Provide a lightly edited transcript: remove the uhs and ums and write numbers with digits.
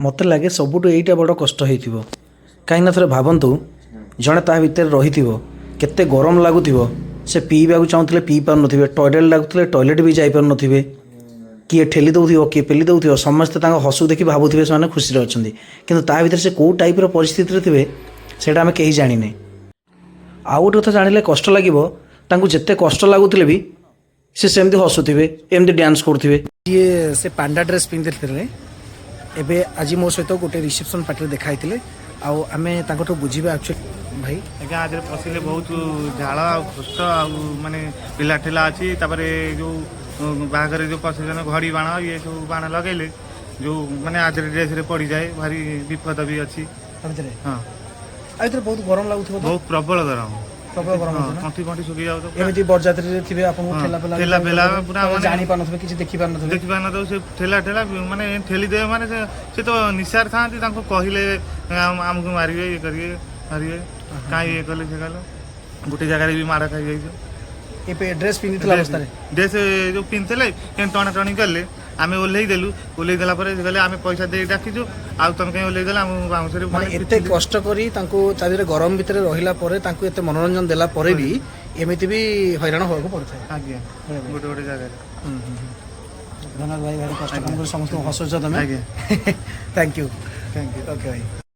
ମୋତେ ଲାଗେ ସବୁଠୁ ଏଇଟା ବଡ଼ କଷ୍ଟ ହେଇଥିବ। କାହିଁକିନା ଥରେ ଭାବନ୍ତୁ, ଜଣେ ତା ଭିତରେ ରହିଥିବ, କେତେ ଗରମ ଲାଗୁଥିବ। ସେ ପିଇବାକୁ ଚାହୁଁଥିଲେ ପିଇ ପାରୁନଥିବେ, ଟଏଲେଟ୍ ଲାଗୁଥିଲେ ଟଏଲେଟ୍ ବି ଯାଇପାରୁନଥିବେ। କିଏ ଠେଲି ଦେଉଥିବ, କିଏ ପେଲି ଦେଉଥିବ। ସମସ୍ତେ ତାଙ୍କ ହସକୁ ଦେଖି ଭାବୁଥିବେ ସେମାନେ ଖୁସିରେ ଅଛନ୍ତି, କିନ୍ତୁ ତା ଭିତରେ ସେ କେଉଁ ଟାଇପ୍ର ପରିସ୍ଥିତିରେ ଥିବେ, ସେଇଟା ଆମେ କେହି ଜାଣିନେ। ଆଉ ଗୋଟେ କଥା ଜାଣିଲେ କଷ୍ଟ ଲାଗିବ, ତାଙ୍କୁ ଯେତେ କଷ୍ଟ ଲାଗୁଥିଲେ ବି ସେ ସେମିତି ହସୁଥିବେ, ଏମିତି ଡ୍ୟାନ୍ସ କରୁଥିବେ। ଯିଏ ସେ ପାଣ୍ଡା ଡ୍ରେସ୍ ପିନ୍ଧିଥିଲେ, ଏବେ ଆଜି ମୋ ସହିତ ଗୋଟେ ରିସେପସନ୍ ପାର୍ଟିରେ ଦେଖା ହେଇଥିଲେ। ଆଉ ଆମେ ତାଙ୍କଠୁ ବୁଝିବା ଆକ୍ଚୁଆଲି ଭାଇ। ଆଜ୍ଞା, ଆଜିରେ ପଶିଲେ ବହୁତ ଝାଳ ଆଉ କଷ୍ଟ ଆଉ ମାନେ ପିଲା ଠେଲା ଅଛି। ତାପରେ ଯୋଉ ବାହାଘରରେ ଯୋଉ ପ୍ରସେସନ ଘଡ଼ି ବାଣ, ଇଏ ସବୁ ବାଣ ଲଗେଇଲେ ଯୋଉ ମାନେ ଆଜିରେ ଡ୍ରେସରେ ପଡ଼ିଯାଏ, ଭାରି ବିପଦ ବି ଅଛି। ତା ଭିତରେ ହଁ। ଆଉ ଏଥିରେ ବହୁତ ଗରମ ଲାଗୁଥିବ ତ? ବହୁତ ପ୍ରବଳ ଗରମ। ପ୍ରବଳ ଗରମ ହଁ। ହଉଛି ନା? ତଣ୍ଟି ଫଣ୍ଟି ଶୁଖି ଯାଉଥିବ ପୁରା। ଏମିତି ବରଯାତ୍ରୀରେ ଥିବେ, ଆପଣଙ୍କୁ ଠେଲା ପେଲା ଠେଲା ପେଲା ପୁରା ମାନେ ଜାଣି ପାରୁନଥିବେ, କିଛି ଦେଖି ପାରୁନଥିବେ। ଦେଖି ପାରୁନଥିବ। ସେ ଠେଲା ଠେଲା ମାନେ ଠେଲି ଦେବେ, ମାନେ ସେ ତ ନିଶାରେ ଥାଆନ୍ତି। ତାଙ୍କୁ କହିଲେ ଆମକୁ ମାରିବେ, ଇଏ କରିବେ, ମାରିବେ, କାହିଁ ଇଏ କଲେ ସେ କଲେ। ଗୋଟେ ଜାଗାରେ ବି ମାଡ଼ ଖାଇଯାଇଛୁ। ଏବେ ଡ୍ରେସ୍ ପିନ୍ଧିଥିଲା ଅବସ୍ଥାରେ? ଡ୍ରେସ୍ ଯୋଉ ପିନ୍ଧିଥିଲେ, କେମିତି ଟଣା ଟଣି କଲେ, ଆମେ ଓହ୍ଲେଇ ଦେଲୁ। ଓହ୍ଲେଇ ଦେଲା ପରେ ସେ କହିଲେ, ଆମେ ପଇସା ଦେଇ ଡାକିଛୁ ଆଉ ତମେ କାହିଁ ଓହ୍ଲେଇ ଦେଲେ ଆମକୁ ବାଉଁଶରେ? ମାନେ ଏତେ କଷ୍ଟ କରି ତାଙ୍କୁ ତା ଭିତରେ ଗରମ ଭିତରେ ରହିଲା ପରେ, ତାଙ୍କୁ ଏତେ ମନୋରଞ୍ଜନ ଦେଲା ପରେ ବି ଏମିତି ବି ହଇରାଣ ହେବାକୁ ପଡିଥାଏ। ଆଜ୍ଞା, ଗୋଟେ ଗୋଟେ ଜାଗାରେ। ଧନ୍ୟବାଦ ଭାଇ, ଭାରି କଷ୍ଟ କାମ କରି ସମସ୍ତଙ୍କୁ ହସୁଛ ତମେ। ଆଜ୍ଞା। Thank you. Thank you. Okay ଭାଇ।